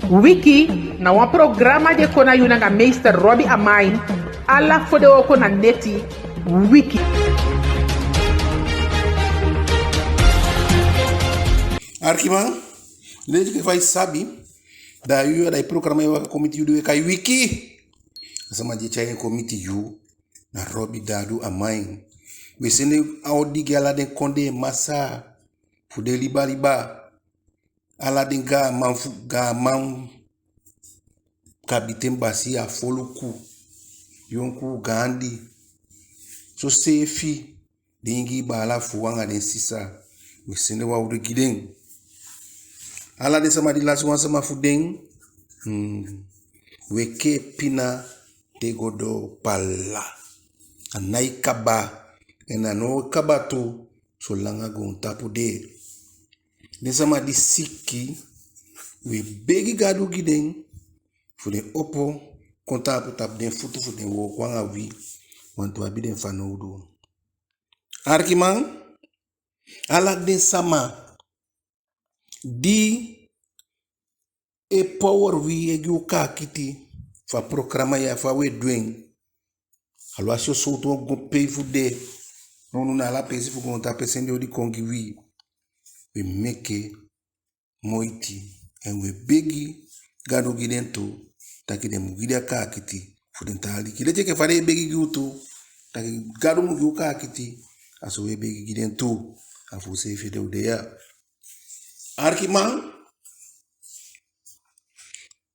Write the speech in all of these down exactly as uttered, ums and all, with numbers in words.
Wiki na wan programa di e kon na yu nanga meester Robbie Amain, ala fodewooko na neti. Wiki. Arkiman, leti enke fa i sabi, da a yuu ya da i programa e waka kon miti yu di we kai Wiki. A sama di e tyai en kon miti yu na Robbie Dadu Amain. We sende a odi gi ala den kondee masaa fu den liba liba. Ala den gaaman fu, gaaman, kabiten, basiya, foluku, yonkuu, gaandi, soseefi den Ingii baala fu u anga den sisa, we sende wan odi gi den. Ala den sama di lasi wan sama fu den, hmm, we kee pina te go doo pala. A nái kaba, en a ná o kaba tu, solanga goontapu de. Den sama di siki, we begi Gadu gi den, fu den opo kon taampu tapu den futu fu den wooko anga wi, wantu wi abi den fanowdu. Arkiman, ala den sama di e power wi, e gi u kaakiti fu a programa ya, fa we du en. Alwasi o sowtu wan go pei fu de, nownow na ala peesi fu goontapu e sende odi kon gi wi. We meke moiti, en we begi Gadu gi den tu, taki den mu gi den a kaakiti fu den tan aliki. Leti enke fa den e begi gi u tu, taki Gadu mu gi u kaakiti, a so we begi gi den tu, a fu useefi ede u de ya. Arkiman,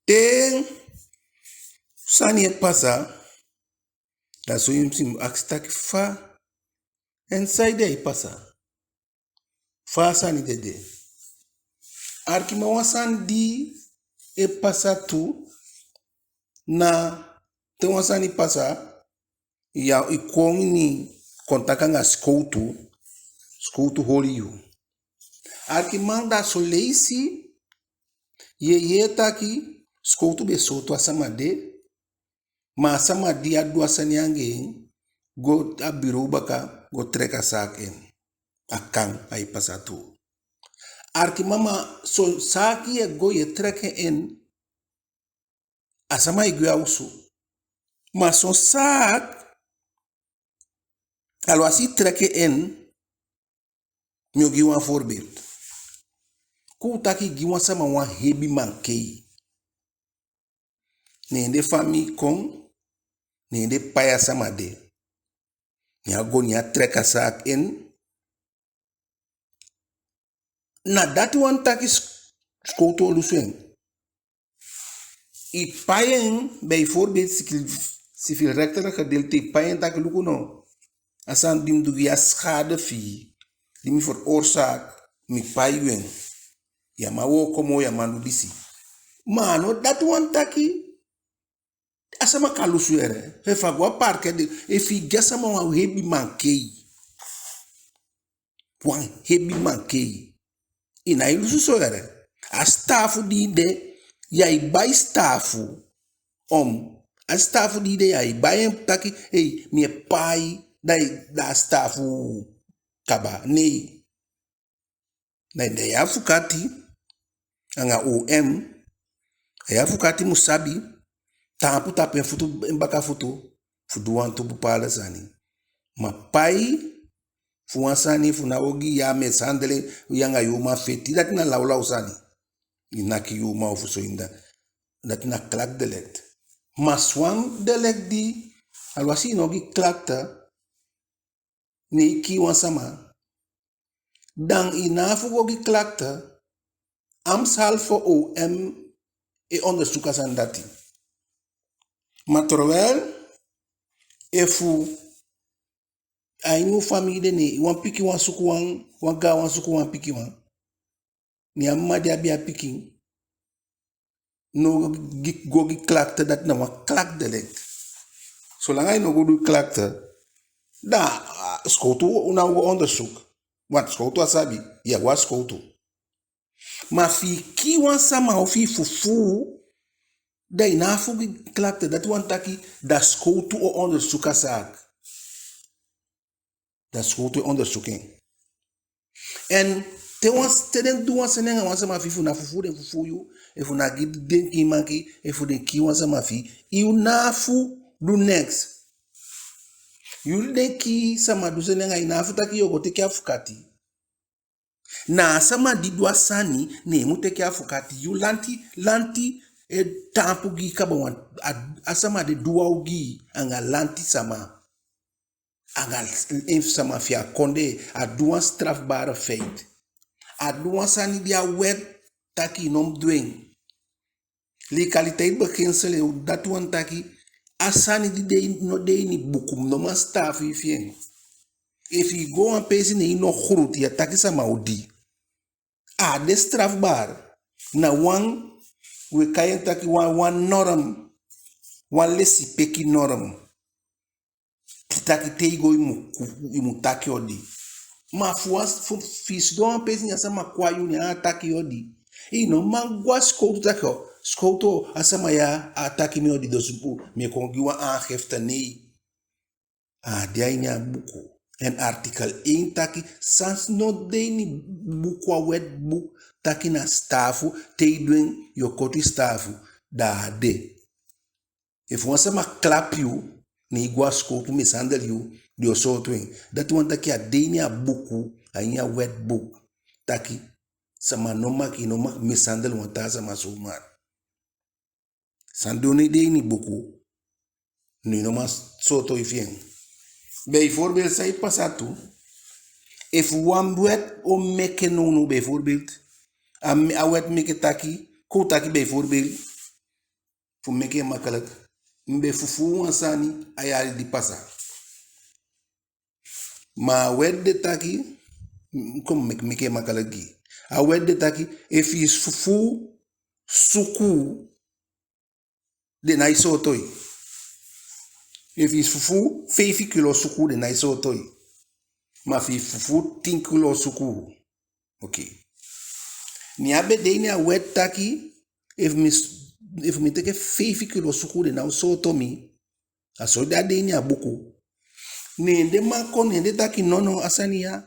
te sani e pasa, da so i mu si mu akisi taki fa, en saide ai pasa, fa a sani de de. Arkiman, wan sani di e pasa tu, na te wan sani pasa, ya i kon ini kontaki anga sikowtu, sikowtu holi yu. Arkiman, da son leisi ye yee taki sikowtu be sooto a sama de, ma a sama di a du a sani anga en go a bureau baka go trek a saak in. A kan, ai pasa tu. Arkiman, ma son saak ye go ye trek en in, a sama e gwe a osu. Ma son saak, alwasi i trek en in, mi o gi wan voorbeeld. Kon u taki i gi wan sama wan hebi mankei. Ne den famii kon, ne den pai a sama de. Ne a go, ne a trek a saak in. Na dati wani taki s-, sikowtu o lusu en. I pai en, bijvoorbeeld civiel, civielrechtelijk gedeelte, i pai en taki luku no, a sani di mi du gi yu, a schade fi i di mi veroorzaak, mi pai yu en. Ya man wooko moo, ya man du disi. Ma a no dati wani taki a sama kan lusu yee. Efu a go a parket de, efu i gi a sama wan hebi mankei, wan hebi mankei, i nái lusu so yee. A sitaafu di i de, ya e bai sitaafu. Om, a sitaafu di i de, ya e bai en taki, ei, mi e pai, da i, da a sitaafu kaba. Nei. Da, da i afukati anga O M, a i afukati mu sabi taampu tapu en futu, en baka futu, fu du wantu bepaalde sani. Ma pai fu wan sani fu na ogii, ya mishandel, yu anga yu uman feti, dati na lawlaw sani. I naki yu uman ofu so en da, dati na klacht delict. Ma sowtu wan delict di, alwasi i no gi klacht, ne i kii wan sama, dan i ná a fu go gi klacht, ambtshalve O M e onderzoek a sani dati. Ma terwijl, efu a ini u famii de, ne wan pikin wan suku wan, wan gaanwan suku wan pikin wan, ne a mma di abi a pikin no gi, go gi klacht, dati na wan klacht delict. Solanga i no go du klacht, da, ah, sikowtu ná o go onderzoek. Want sikowtu á sabi, ya go a sikowtu. Ma efi i kii wan sama ofu i fufuu, da i ná a fu gi klacht, dati wani taki da sikowtu o onderzoek a zaak. Da sikowtu e onderzoek en. En Te wan, te den du wan sani anga wan sama fi i, efu na fufuu den fufuu yu, efu na gi den kii mankii, efu den kii wan sama fi i, yu ná a fu du neks. Yu di den kii sama du sani anga i, ná a fu taki yu o go teke afukati. Na a sama di du a sani, ne en mu teke afukati. Yu lanti, lanti e taampu gi i kaba wan, a, a sama de du wan ogii anga lanti sama. Anga en sama fi a kondee, a du wan strafbare feit. A du wan sani di a wet taki i no mu du en. Legaliteitsbeginsel, dati wani taki, a sani di de, no de ini buku, no man sitaafu i fi en. Efu i go a wan peesi ne i no grutu, ya taki sama odi, a de strafbaar. Na wan, we kai en taki wan, wan norm, wan lesipeki norm. Taki te i go i mu, i mu taki odi. Ma fu wan, fu, fi i sidon a wan peesi ne a sama kon a yu ne a taki odi, i no man go a sikowtu taki o, sikowtu o, a sama ya a taki mi odi, dus mi e kon gi wan aangifte, nei. A á de a ini a buku. En artikel één taki, san no de ini buku, a wetboek, taki na sitaafu, te i du en yu o koti sitaafu, da a á de. Efu wan sama klap yu, ne i go a sikowtu, mishandel yu, den o sooto en. Dati wani taki a de ini a buku, a ini a wetboek, taki sama no mag, i no mag mishandel wan taa sama zomaar. San no de ini buku, no, i no man sooto i fi en. Bijvoorbeeld, san e pasa tu, efu wan wet o meke nownow, bijvoorbeeld, a, a wet meke taki, kon u taki bijvoorbeeld, fu meke en makkelijk, mi be fufuu wan sani a yali di pasa. Ma a wet de taki, kon meke, meke en makkelijk gi. A wet de taki, efu i fufuu sukuu, den nái sooto i. Efu i fufuu feifi kilo sukuu, den nái sooto i. Ma efu i fufuu tin kilo sukuu, oké. Ne a be de ini a wet taki, efu mi s-, efu mi teke feifi kilo sukuu, den ná o sooto mi. A so a de ini a buku. Ne den man kon, ne den taki nono, a sani ya,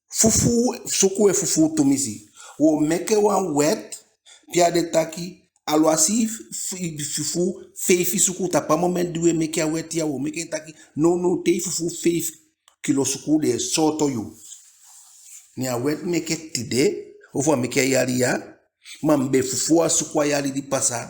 fufuu, sukuu, e fufuu tumisi. Wi o meke wan wet, pe a de taki, alwasi f-, f-, fufuu feifi sukuu, tapu a moment di wi e meke a wet ya, wi o meke en taki, nownow te i fufuu feifi kilo sukuu, den e sooto yu. Ne a wet meke tide, ofu a meke a yali ya, ma mi be fufuu a sukuu a yali di pasa,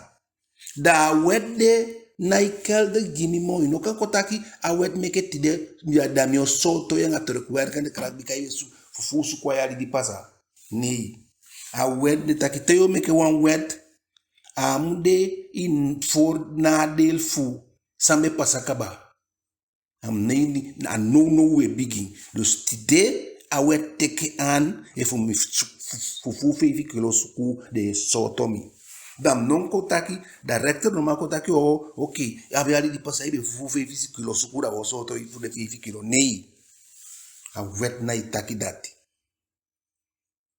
da a wet de nái geldig gi mi moo. I no kan kon taki a wet meke tide, ya, da mi o sooto yu anga terugwerkende kracht, bika i be su-, fufuu sukuu a yali di pasa. Nei. A wet de taki, te yu o meke wan wet, a á mu de in voor nadeel fu san be pasa kaba. A mu de ini, a nownow wi e bigin. Dus tide a wet teke aan, efu mi fu-, fu-, fufuu feifi kilo sukuu, den e sooto mi. Da mi no mu kon taki, da rechter no man kon taki, o, oké, a yali di pasa i be fufuu feifi kilo sukuu, da wi o sooto i fu den feifi kilo. Nei. A wet nái taki dati.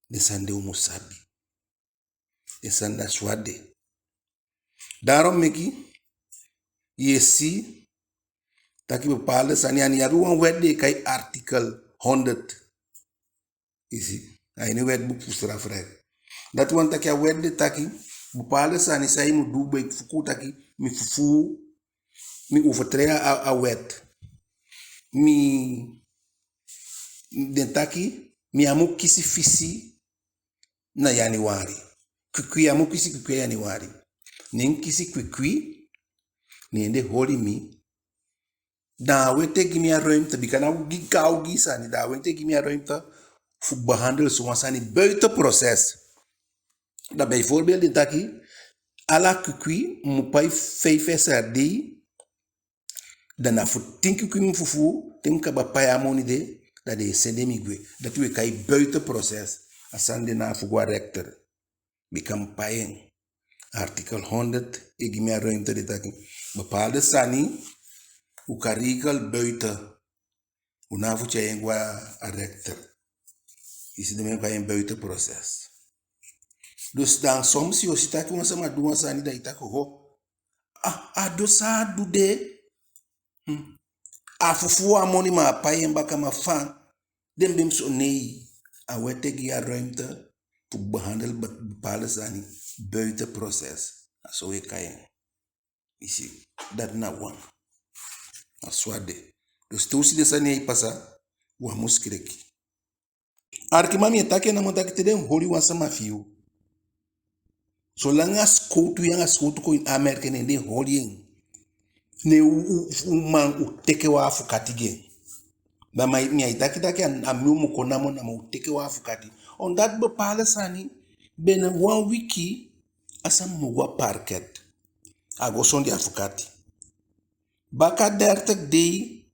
Den sani de u mu sabi. Den sani, da so a de. Daarom meke yu e si taki bepaalde sani, a ini, yu abi wan wet den e kai artikel honderd. I si, a ini wetboek fu strafrecht. Dati wani taki a wet de taki bepaalde sani san i mu du, bijvoorbeeld taki mi fufuu, mi overtreed a, a wet. Mi, den taki mi á mu kisi fisi na januari. Kwikwi, á mu kisi kwikwi a januari. Ne mi kisi kwikwi, ne den holi mi. Da a wet e gi mi a ruimte, bika na gi, a o gi sani, da a wet e gi mi a ruimte fu behandel sowan sani buiten proces. Da bijvoorbeeld den taki, ala kwikwi mi mu pai vijf S R D, da na fu tin kwikwi mi fufuu, te mi kaba pai a moni de, da den e sende mi gwe. Dati wi e kai buiten proces. A sani de ná fu go a rechter. Bika mi pai en. Artikel honderd e gi mi a ruimte de taki bepaalde sani u kan regel buiten. U ná abi fu tyai en go a rechter. I si, den e kai en buiten proces. Dus dan soms yu o si taki wan sama du wan sani, da i taki, ho, a, a du san a du de. Hmm. A fufuu a moni, ma a pai en baka, ma fa den be mu so, nei. a wet e gi a ruimte fu behandel be-, bepaalde sani buiten proces. A so u e kai en. I si, dati na wan. A so a de. Dus te u si den sani ya e pasa, u á mu sikeliki. Arkiman, mi e taki en namo taki te den holi wan sama fi yu, solanga sikowtu, yu anga sikowtu kon in aanmerking, ne den holi en, ne u, u, u man, u teke wan afukati gi en. Da mi, mi á e taki taki a, a mi u mu kon namo namo, u teke wan afukati. Omdat bepaalde sani, binnen wan wiki, a sama mu go a parket. A go sondee afukati. Baka dertig dei,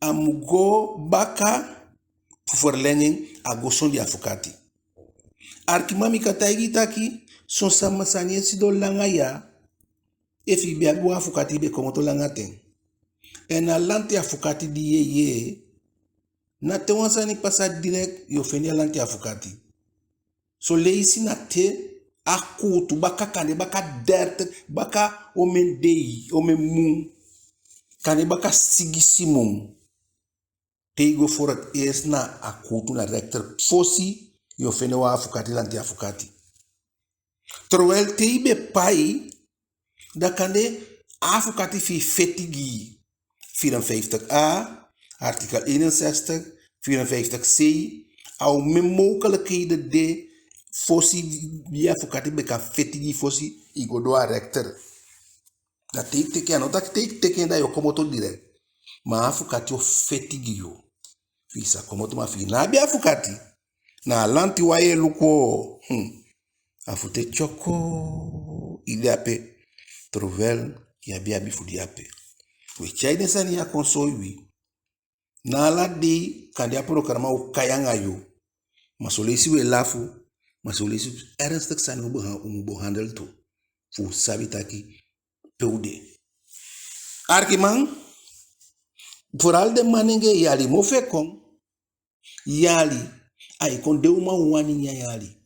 a mu go baka fu verlenging, a go sondee afukati. Arkiman, mi kan taigi yu taki, son sama sani e sidon langa ya, efu i be abi wan afukati, i be komoto langa ten. En a lanti afukati di yu e yee, na te wan sani pasa direct, yu o fende a lanti afukati. Son leisi na te a kuutu, baka kande baka dertig, baka omen dei, omen mun, kande baka sigisi mun, te i go voor het eerst na a kuutu, na rechter, fosi yu o fende wan afukati, lanti afukati. Terwijl te i be pai, da kande a afukati fi i feti gi i. Vierenvijftig A, artikel eenenzestig, vierenvijftig C, a omen mogelijkheden de fosi, di afukati be kan feti gi i fosi i go doo a rechter. Da te i teke en, a no taki te i teke en da yu o komoto direct. Ma a afukati o feti gi yu fi i sa komoto. Ma fi i ná abi afukati, na a lanti wan yu e luku, hmm, a fu te tyoko, i de ape. Terwijl yu á be abi fu de ape. We tyai den sani ya kon soi wi. Na ala dei kande a programa o kai anga yu. Ma son leisi we lafu, ma son leisi ernstig sani u be-, u mu behandel tu. Fu u sabi taki pe u de. Arkiman, vooral den manengee, yali mofu e kon. Yali, ai kon, den uman wani nyan yali.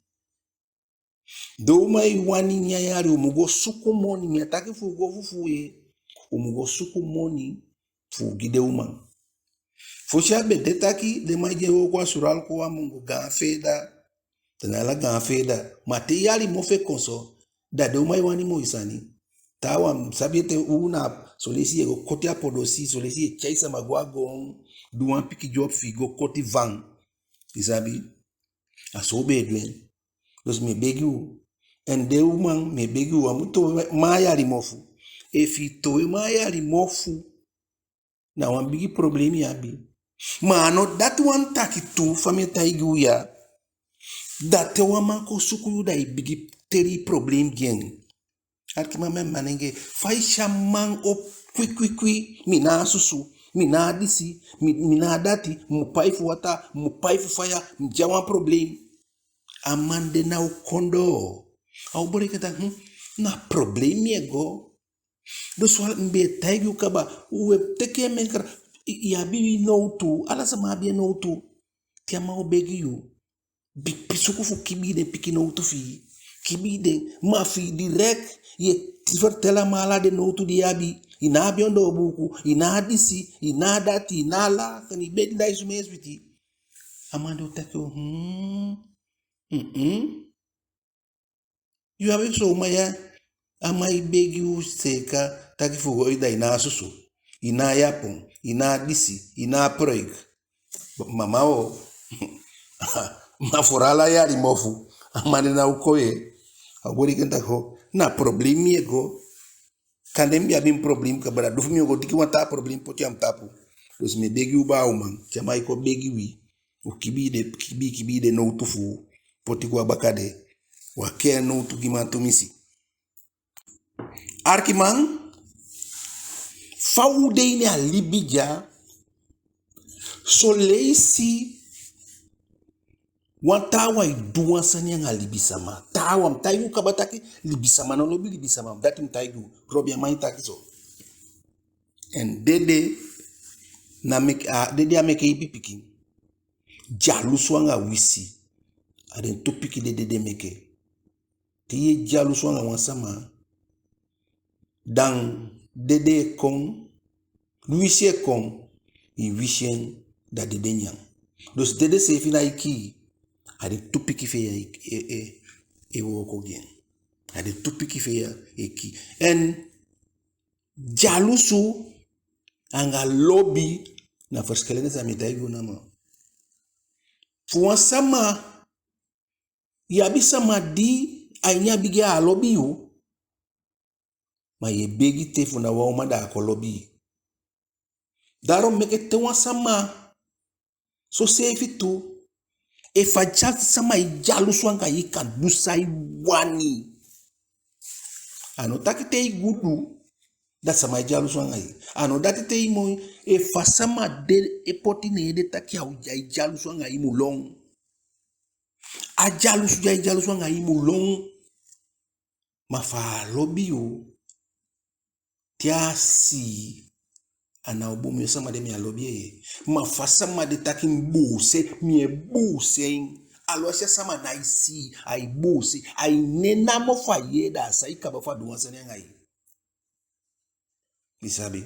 Den uman e wani nyan yali, u mu go suku moni, mi á taki fu u go fufuu ye, u mu go suku moni fu u gi den uman. Fosi a be de taki den man di e wooko a Suralco, a Mungo, gaan feeda, da na ala gaan feeda. Ma te yali mofu e kon so, da den uman e wani moi sani. Taawan, mi sabi ete, u na, son leisi yu e go koti a podosi, son leisi yu e tyai sama go a goon, du wan pikin job fi i go koti van. I sabi? A so u be e du en. Dus mi e begi u. En den uman, mi e begi u, u á mu towe man a yali mofu. Efu i towe man a yali mofu, na wan bigi problemi i abi. Ma a no dati wani taki tu, fa mi e taigi u ya, da te wan man kon suku yu, da i bigin teli i problemi gi en. Arkiman, mi a manengee, fa i si a man opo kwi kwi kwi, mi ná a susu, mi ná a disi, mi, mi ná a dati, mi mu pai fu wataa, mi mu pai fu faya, mi de a wan problemi. A man de ná o kon doo. A o boli enke taki, hmm, na problemi e go. Dus wan, mi be taigi u kaba, u e teke en menkra, i, i abi i nowtu, ala sama abi en nowtu. Te a man o begi yu, bi-, bi-, suku fu kibii den pikin nowtu fi i. Kibii den, ma fi i direct, yu e vertel a man ala den nowtu di i abi. I ná abi ondoo buuku, i ná a disi, i ná a dati, i ná a laa, kande i bedi, da i sumee switi. A man de o taki, hmm, mm-mm. Yu abi son uman ya, a man e begi u seeka taki fu go, i da i ná a susu, i ná a yapon, i ná a disi, i ná a pruik. Mama o, ma vooral a yali mofu, a man de ná o kon ye. A o boli enke taki ho, na problemi e go. Kande mi be abi mi problemi kaba, da du fu mi o go teke wan taa problemi poti a mi tapu. Dus mi e begi u baa uman, te a man e kon begi wi, u kibii den, kibii, kibii den nowtu fu u, poti go a baka de, u á kee nowtu gi man tumisi. Arkiman, fa u de ini a libi ya, son leisi wan taawan e du wan sani anga libisama. Taawan, mi taigi u kaba taki libisama no lobi libisama, dati mi taigi u. Robi a man e taki so. En dede na meke, a dede á meke ipi pikin. Dyalusu anga wisi, a den tu pikin de dede meke. Te yu e dyalusu anga wan sama, dan dede e kon, wisi e kon, i wisi en, da dede nyan. Dus dede seefi nái kii, A den tu pikin fi en ya e, e, e, e wooko gi en. A den tu pikin fi en ya e kii. En dyalusu anga lobi na verschillende sani, mi e taigi u namo. Fu wan sama, yu abi sama di a ini a bigin a á lobi yu, ma yu e begi te fu na wan uman da a kon lobi yu. Daarom meke te wan sama, soseefi tu, efu a sama e dyalusu anga yu, i kan du san i wani. A no taki te i gudu, da sama e dyalusu anga yu. A no dati te i moi, efu a sama de e poti en ede taki a o, ai dyalusu anga yu, i mu lon. A dyalusu di ai dyalusu anga yu, i mu lon. Ma fa a lobi yu, te a si, a ná o bun. Mi, sama de mi á lobi en. Ma fa sama de taki mi buuse, mi e buuse en. Aluwasi a sama nái si, ai buuse. Ai nen namo fu a yee, da a sai kaba fu a du wan sani anga yu. I sabi?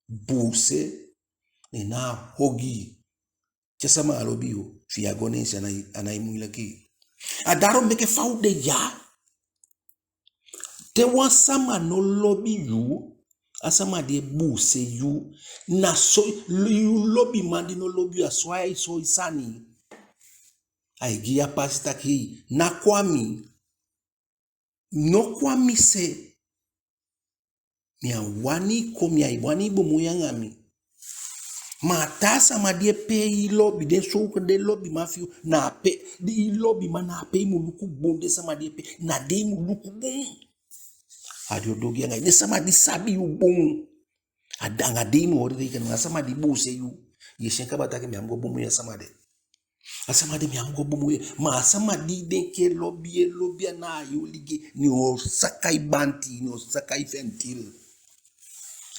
Buuse, nen na a ogii. Te sama á lobi yu, fi yu á go neen se, a nái, a nái moeilijk. A daarom meke fa u de ya, te wan sama no lobi yu, a sama di e buuse yu, na so, yu lobiman di no lobi yu, a so ai soi sani. Ai gi yu a pasi taki, ná kon a mi. No kon a mi se. Mi á wani i kon, mi á wani i bumui anga mi. Ma a taa sama di e pee i lobi, den so, den lobiman fi yu, na ape, i lobiman, na ape i mu luku bun. Den sama di e pee, na den i mu luku bun. A den o du ogii anga yu. Den sama di sabi yu bun. A den, anga den i mu holi rekening. A sama di buuse yu, yu e si en kaba taki mi á mu go bumui a sama de. A sama de mi á mu go bumui. Ma a sama di i denki e lobi, e lobi, a na a yu o ligi, ne en o saka i banti, ne en o saka i ventiel.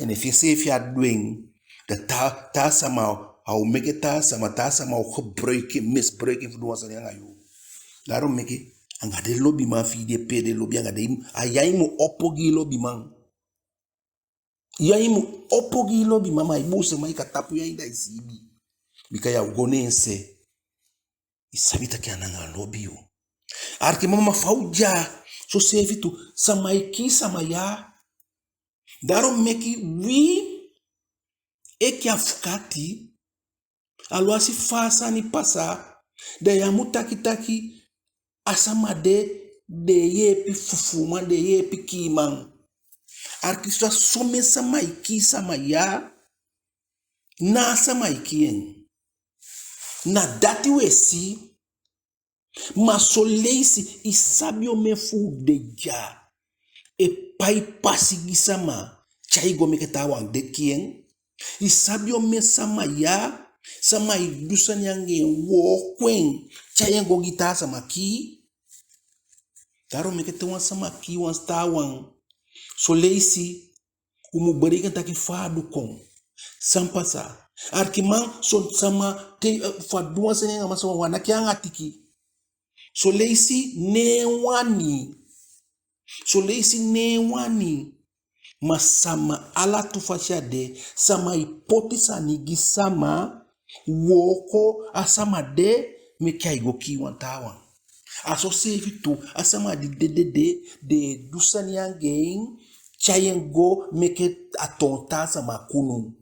En efu enseefi á du en, da taa, taa sama, a o meke taa sama, taa sama o gebruik en, misbruik en fu du wan sani anga yu. Daarom meke, anga den lobiman fi i di e pee den lobi anga den, a ya i mu opo gi i lobiman. Ya i mu opo gi i lobiman, ma i buuseman i kan tapu ya i da i siibi. Bika ya o go neen se. I sabi taki a nanga lobi yu. Arki mama, fa u de ya, soseefi tu, sama e kii sama ya. Daarom meke wi enke afukati, aluwasi fa a sani pasa, da ya mu taki taki, a sama de, den e yeepi fufuuman, den e yeepi kiiman. Arki, somen sama e kii sama ya, ná a sama e kii en. Na dati u e si, ma son leisi i sabi omen fu u de ya e pai pasi gi sama, tyai go meke taawan de kii en. I sabi omen sama ya, sama e du sani anga en, wooko en, tyai en go gi taa sama kii. Daarom meke te wan sama kii wan taawan, son leisi u mu bereken taki fa a du kon. San pasa? Arkiman, son sama te, eh, fu a du wan sani anga wan sama, u á naki en anga tiki. Son leisi ná en wani. Son leisi ná en wani. Ma sama, ala tu fasi a de, sama e poti sani gi sama, wooko a sama de, meke ai go kii wan taawan. A soseefi tu, a sama di dede de, den e du sani anga en, tyai en go meke a toon taa sama kunu.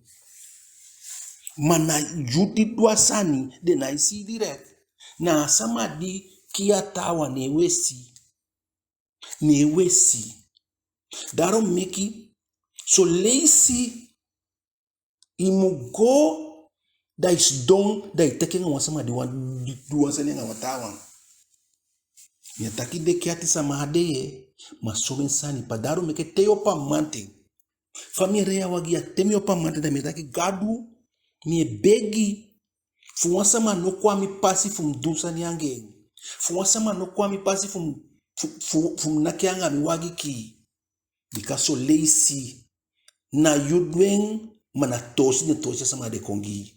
Ma na yu di du a sani, den nái si i direct. Na a sama di kii a taawan, neen u e si. Neen u e si. Daarom meke, son leisi i mu go, da i sidon, da i taki anga wan sama di wani du wan sani anga wan taawan. Mi á taki deki ati sama á de, ma somen sani pasa. Daarom meke te yu opo a mamanten, fa mi e lei a wagi ya, te mi opo a mamanten, da mi e taki: Gadu, mi e begi, fu wan sama no kon a mi pasi fu mi du sani anga en. Fu wan sama no kon a mi pasi fu mi, fu, fu, fu mi naki en anga mi wagi kii. Bika son leisi na yu du en, ma na toosi, den toosi a sama de kon gi i.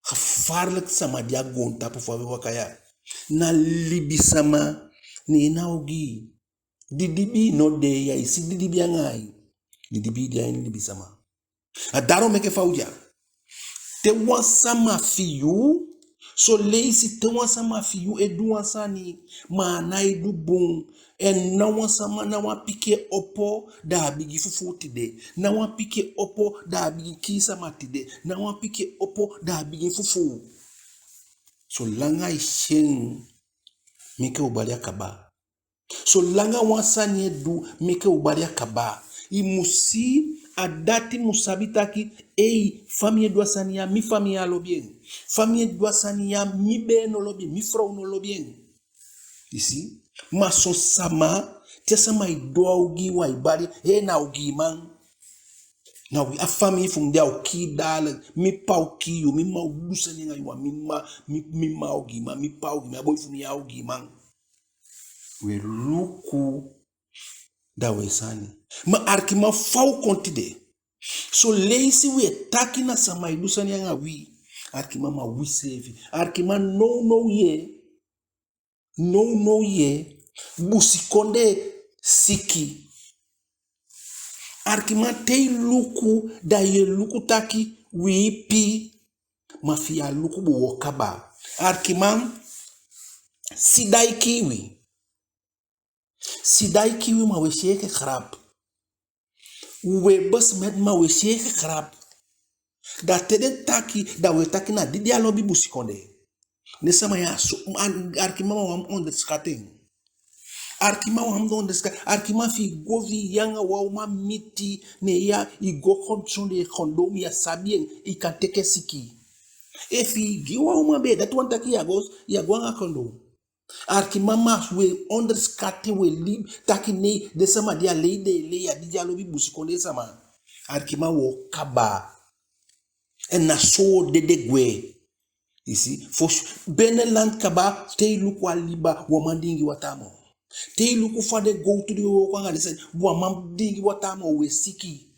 Gevaarlijk sama de a goontapu fa u e waka ya. Na libisama, neen na ogii. Didibii no de ya, i si didibii anga ai. Didibii de a ini libisama. A daarom meke fa u de ya, te wan sama fi yu Son leisi te wan sama fi yu e du wan sani, ma a nái du bun, en ná wan sama, ná wan pikin e opo, da a bigin fufuu tide. Ná wan pikin e opo, da a bigin kii sama tide. Ná wan pikin e opo, da a bigin fufuu. Solanga i si en, meke u bali a kaba. Solanga wan sani e du, meke u bali a kaba. I mu si, a dati mu sabi taki, ei, fa mi e du a sani ya, mi famii á lobi en. Fa mi e du a sani ya, mi bee no lobi en, mi frow no lobi en. I si? Ma son sama, te sama e du a ogii, wan e bali, ee, na ogiiman. Na ogii, a famii fu mi de, a o kii dala, mi pa o kii yu, mi mma o du sani anga yu, wan mi mma, mi, mi mma ogiiman, mi pa ogiiman, a boi fu mi ya ogiiman. We luku, da we sani. Ma arkiman, fa u kon tide. Son leisi we taki na sama e du sani anga wi. Arkiman, ma wi seefi. Arkiman, nownow ye. Nownow ye. Busikondee siki. Arkiman, te i luku, da ye luku taki wi ipi. Ma fi ya luku bun, wo kaba. Arkiman, sida e kii wi. Sida e kii wi, ma we si en enke grap. We besmet, ma we si en enke grap. Da te den taki, da we taki na di den á lobi busikondee. Den sama ya so, an-, arkiman, ma wan mu onderschat en. Arkiman, wan mu onderschat. Arkiman, fi i go, fi i anga wan uman miti, ne ya i go kon sondee kondoom, ya sabi en, i kan teke siki. Efi i gi wan uman bee, dati wani taki ya go, ya go anga kondoom. Arkiman, ma we onderschat en, we libi taki nei, den sama di a lei den e lei, a di den á lobi busikondee sama. Arkiman, wo kaba. En na so wo dede gwe. I si, fosi, binnenland kaba, te i luku a liba, wan man diingi wataa moo. Te i luku fa den gowtu di we wooko anga den sani, wan man diingi wataa moo, we siki.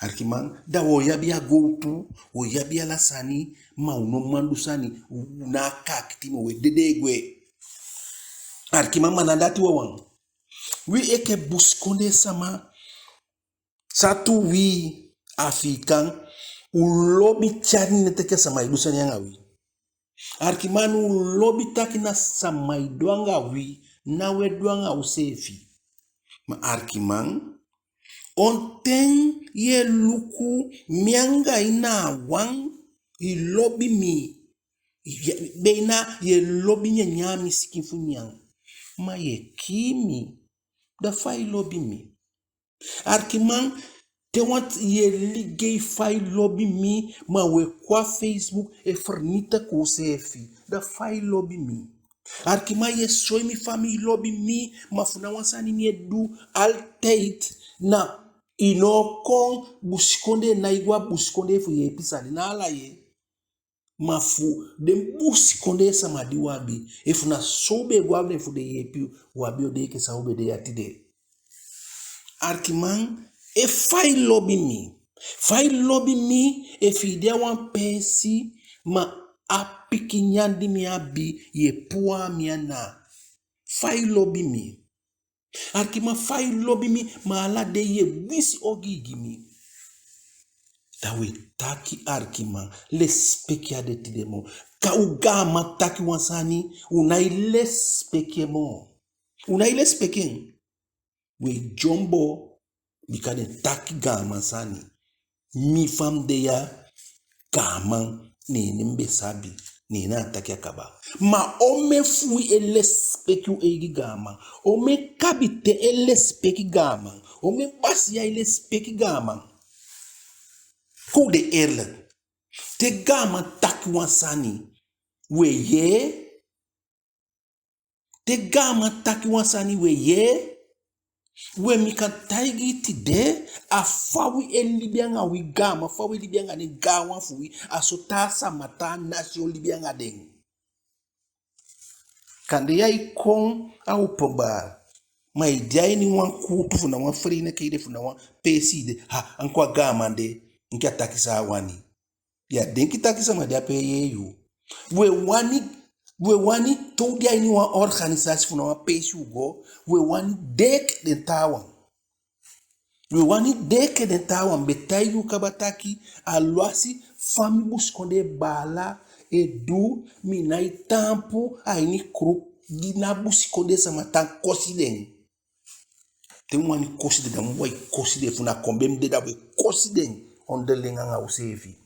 Arkiman, da wo abi a gowtu, wo abi ala sani, ma u no man du sani, u ná a kaakiti moo, we dede gwe. Arkiman, ma na dati wawan. Wi enke busikondee sama, sowtu wi Afiikan, u lobi tyali neti enke sama e du sani anga wi. Arkiman, u lobi taki na sama e du anga wi, ná we du anga useefi. Ma arkiman, on ten ye luku mi anga i na wan, i lobi mi. Ye, beina ye lobi nyanyan a mi sikin fu nyan. Ma ye kii mi. Da fa i lobi mi? Arkiman, te wan ye ligei fa i lobi mi, ma we kon a Facebook e fernitiki useefi. Da fa i lobi mi? Arkiman, ye soi mi fa mi lobi mi, ma fu na wan sani mi e du altijd, na i no kon busikondee, nái go a busikondee fu yeepi sani, na ala ye. Ma fu den busikondee sama di u abi, efu na so u be go a den fu den yeepi u, u á be o de enke san u be de ya tide. Arkiman, e fa i lobi mi? Fa i lobi mi, efi i de a wan peesi, ma a pikin nyan di mi abi, ye puu a mi ana? Fa i lobi mi? Arkiman, fa i lobi mi, ma ala dei ye wisi ogii gi mi? Da we taki, arkiman, lesipeki á de tide moo. Ka u gaaman taki wan sani, u nái lesipeki en moo. U nái lesipeki en. We dyombo, bika den taki gaaman sani. Mi fa mi de ya, gaaman, neen mi be sabi, neen a taki a kaba. Ma omen fu wi e lesipeki u eigi gaaman? Omen kabiten e lesipeki gaaman? Omen basiya e lesipeki gaaman? Kon u de eerlijk. Te gaaman taki wan sani, we yee. Te gaaman taki wan sani, we yee. We, mi kan taigi i tide, a fa wi e libi anga wi gaaman, fa wi e libi anga den gaanwan fu wi, a so taa sama, taa nasi o libi anga den. Kande ya e kon a openbaar, ma i de a ini wan kuutu fu na wan vereniching i de, fu na wan peesi i de, ha, a kon a gaaman de, enke a taki san a wani. Ya denki taki sama de ape e yee yu. We wani, we wani, te u de a ini wan organisasi fu na wan peesi u go, we wani de enke den taawan. We wani de enke den taawan. Mi be taigi u kaba taki, alwasi fa mi busikondee baala Edu, mi nái taampu a ini kulupu di na busikondee sama tan kosi den. Te mi wani kosi den, da mi wai kosi den. Fu na kombe mi de, da we kosi den onderling anga useefi.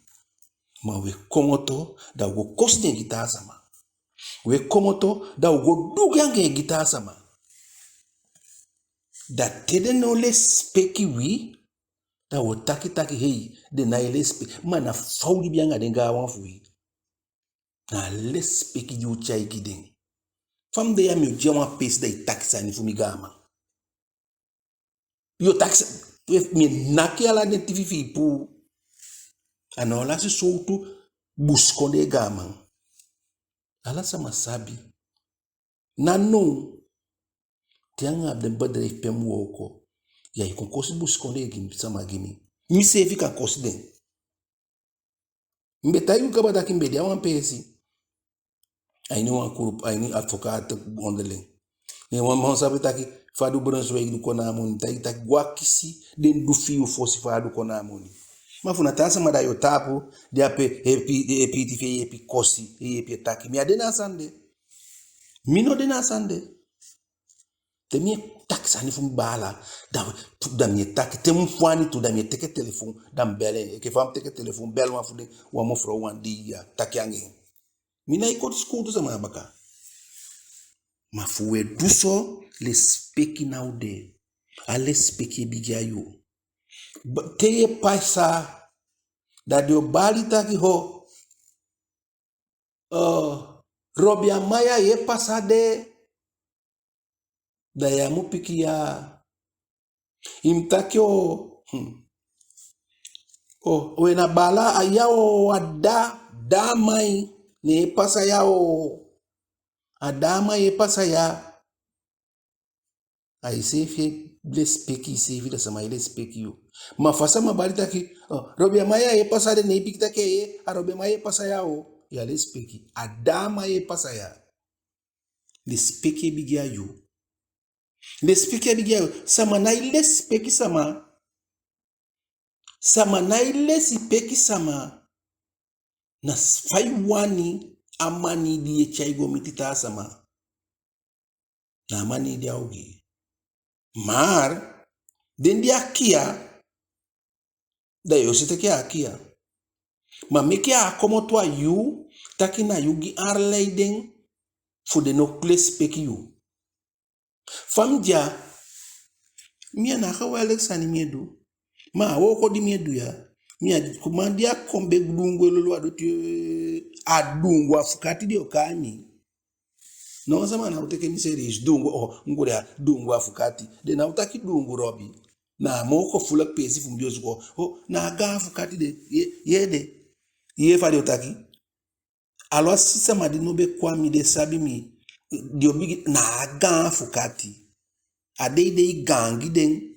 Ma we komoto, da u go kosi den gi taa sama. We komoto, da u go du gi anga en gi taa sama. Da te den no lesipeki wi, da wo taki taki hei, den nái lesipeki. Ma na fa u libi anga den gaanwan fu wi. Na a lesipeki di u tyai gi den. Fa mi de ya, mi o de a wan peesi, da i taki sani fu mi, gaaman. Yo taki sa-, mi e naki ala den tifi fi i puu. A ná o lasi sowtu busikondee gaaman. Ala sama sabi. Na now, te anga den bedrijf pe mi wooko, ya e kon kosi busikondee gi mi, sama gi mi. Miseefi kan kosi den. Mi be taigi u kaba taki mi be de a wan peesi. A ini wan kulupu, a ini advocaat onderling. Ne wan man sabi taki fa du Brunswijk du kon na a moni. Mi taigi taki go akisi den du fi yu fosi fa a du kon na a moni. Ma fu na taa sama da yo tapu, di ape e pii, e pii tifi, e yeepi kosi, e yeepi e taki. Mi á de na a sani de. Mi no de na a sani de. Te mi e taki sani fu mi baala, da, da mi e taki, te mi wani tu, da mi e teke telefon, da mi bel en. Enke fa mi teke telefon, bel wan fu den, wan mevrouw wan dei ya, taki anga en. Mi nái koti sukutu sama a baka. Ma fu we du so, lesipeki ná o de. A lesipeki e bigin a yu. Ba-, te ye pasa, da den o bali taki ho, eh, Robi Amaya, ye pasa de, da ya mu piki ya. I mu taki o, hmm. O, we na baala a ya o, a dda, dda Amai, ne e pasa ya o. A dda Amai e pasa ya. A iseefi e lesipeki iseefi, da sama e lesipeki yu. Ma fa sama bali taki, o, Robi Amaya e pasa de, ne i piki taki, e, a Robi Amaya e pasa ya o. Ya lesipeki. A dda Amaya e pasa ya. Lesipeki e bigin a yu. Lesipeki e bigin a yu. Sama nái lesipeki sama. Sama nái lesipeki sama. Na s-, fa i wani a manii di ye tyai go miti taa sama. Na a manii di a o gi. Maar den di a kiya, da yo si taki a kiya. Ma meke a komoto a yu, taki na yu gi aanleiding fu den no lesipeki yu. Fa mi de ya, mi a ná geweldig sani mi e du. Ma a wooko di mi e du ya, mi a di, ku man di a kon be dungu e lolo a doti, a dungu afukati den o kai mi. No wan sama ná o teke mi serieus, dungu, o, mi go de a dungu afukati. Den ná o taki dungu Robi. Na a moo gevoelig peesi fu mi be o suku, o, na a gaan afukati de, ye, ye de. Ye fa den o taki. Alwasi sama di no be kon a mi, den sabi mi, den o bigin, na a gaan afukati. A dei de i gaan gi den.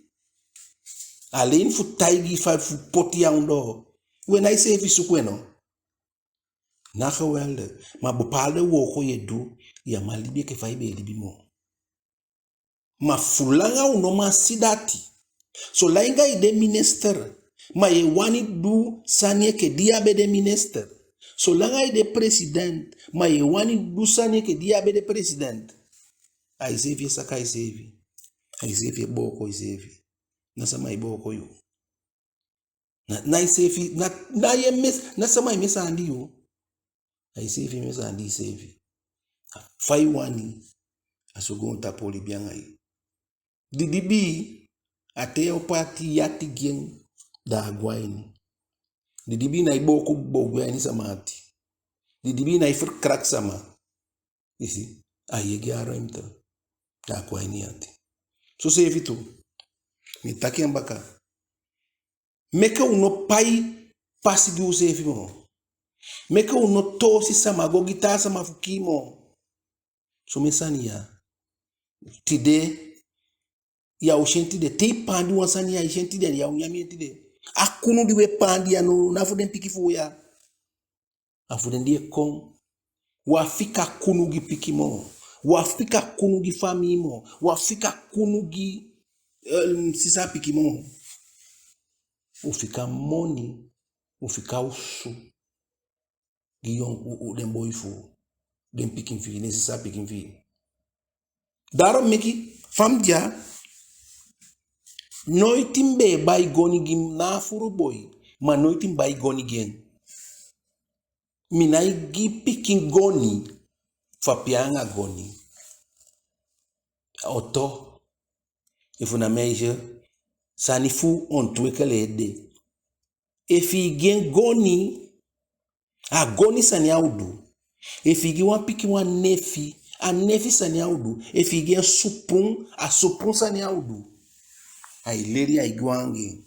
Alleen fu taigi fa fu poti i a ondoo. We na iseefi suku en no. Na geweldig. Ma bepaalde wooko ye du, ya man libi enke fa i be e libi moo. Ma fu langa u no man si dati. Solanga i de minister, ma ye wani du sani enke di ya be de minister. Solanga i de president, ma ye wani du sani enke di ya be de president. A iseefi e saka iseefi. A iseefi e booko iseefi. Na sama e booko yu. Na, na iseefi, na, na ye mes-, na sama e mesi andi yu. A iseefi e mesi andi iseefi. A fa i wani, a so goontapu o libi anga i. Didibii, a te yo paati yati gi en, da a gwe a ini. Didibii nái booko, booko gwe a ini sama ati. Didibii nái verkracht sama. I si, a yegi a ruimte. Da a kon a ini i ati. Soseefi tu, mi e taki en baka. Meke u no pai pasi gi useefi moo. Meke u no toosi sama go gi taa sama fu kii moo. Somen sani ya. Tide, ya o si en tide. Te i paandi wan sani ya, i si en tide, ya o nyan en tide. A kunu di we paandi ya, no, ná fu den pikin fu u ya. A fu den di e kon. Wi á fika kunu gi pikin moo. Wi á fika kunu gi famii moo. Wi á fika kunu gi, eh, sisa pikin moo. U fika moni. U fika osu. gi yonku, u, u, den boi fu u, den pikin fi i, den sisa pikin fi i. Daarom meke fa mi de ya, noiti mi be e bai goni gi mi, na a furu boi, ma noiti mi bai goni gi en. Mi nái gi pikin goni fu a pee anga goni. Oto, efu na meisje, sani fu ontwikkel e de. Efi i gi en goni, a goni sani a o du. Efi i gi wan pikin wan nefi, a nefi sani a o du. Efi i gi en supun, a supun sani a o du. Ai leli, ai gwe anga en.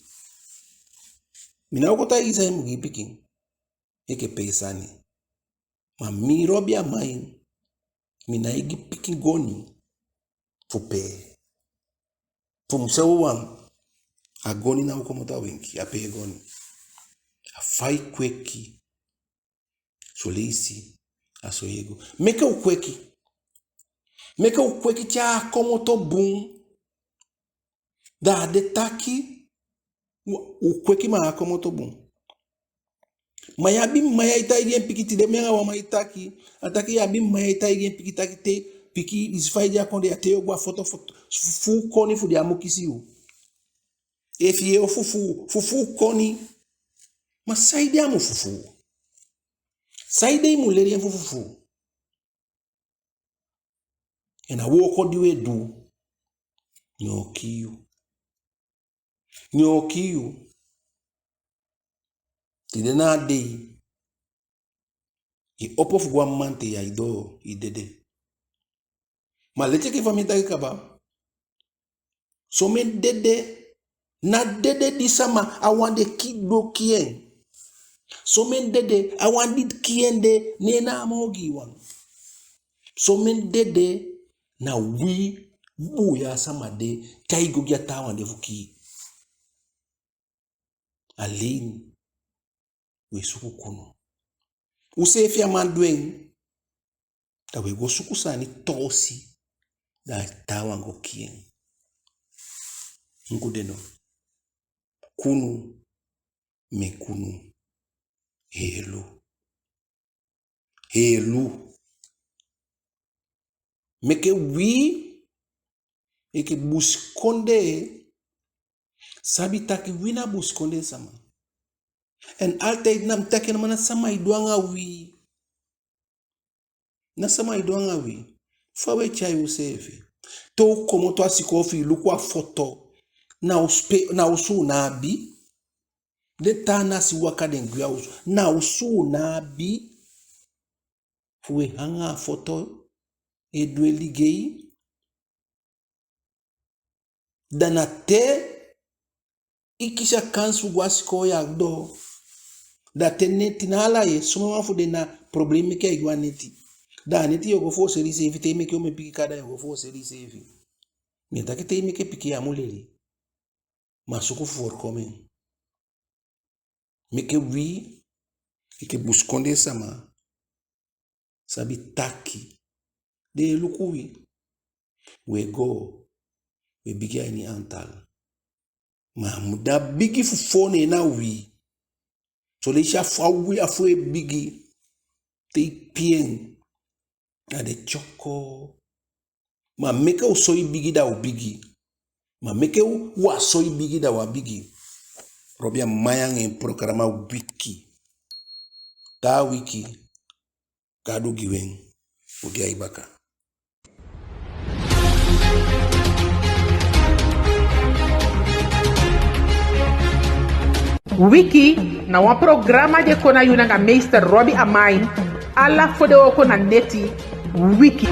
Mi ná o kon taigi i san i mu gi i pikin enke pee sani. Ma mi, Robi Amain, mi nái gi pikin goni fu pee. Fu mi seefi wan, a goni ná o komoto a wenki, a pee goni. A fa i kweki, son leisi, a so i e go. Meke u kweki. Meke u kweki te a komoto bun. Da a de taki, u, u kweki ma a komoto bun. Ma i abi mma ya e taigi en pikin, tide mi anga wan man e taki, a taki i abi mma ya e taigi en pikin taki te, pikin, i si fa i de a kondee ya, te yu o go a foto, foto, fufuu koni fu den á mu kisi yu. Efi yu e fufuu, fufuu koni. Ma saide a mu fufuu? Saide i mu leli en fu fufuu? En a wooko di u e du, ne en o kii yu. Ne en o kii yu. Tide na a dei, i opo fu go a mamanten, ya i doo, i dede. Ma leti enke fa mi taki kaba, somen dede, ná dede di sama á wani den kii, du kii en. Somen dede, a wan di kii en de, ne en na a moo ogii wan. Somen dede, na wi buuya sama de, tyai go gi a taawan de fu kii. Alleen, u e suku kunu. Useefi á man du en, da u e go suku sani toosi, da a taawan go kii en. Ngu de no. Kunu, mi kunu. Heelu. Heelu. Meke wi, enke busikondee, sabi taki wi na busikondee sama. En altijd na mi taki en, ma ná sama e du anga wi. Ná sama e du anga wi. Fa u e tyai useefi? Te u komoto a sikoo, efi i luku a foto, na u spe, na osu u ná abi. Den taa nasi waka, den gwe a osu, na osu u ná abi. Fu u e hanga a foto, e du e ligei. Da na te i kisi a kansi fu go a sikoo, ya doo. Da te neti, na ala yee, somen wan fu den na problem meke ai go a neti. Da a neti yu o go fooseli iseefi, te i meke omen pikin kaba, da yu o go fooseli iseefi. Mi e taki te i meke pikin, ya mu leli. Ma suku fu voorkomen. Meke wi, enke busikondee sama, sabi taki den e luku wi. U e go, u e bigi a ini aantal. Ma a mu de a bigi fu foo, ne en na wi. Son leisi a fu a wi, a fu e bigi. Te i pii en, a de tyoko. Ma meke u soi bigi, da u bigi. Ma meke u, u á soi bigi, da u á bigi. Robi Amain anga en programa Wiki. Taa wiki, Gadu gi u en, u de ya baka. Wiki na wan programa di e kon na yu nanga meester Robi Amain, ala fodewooko na neti. Wiki.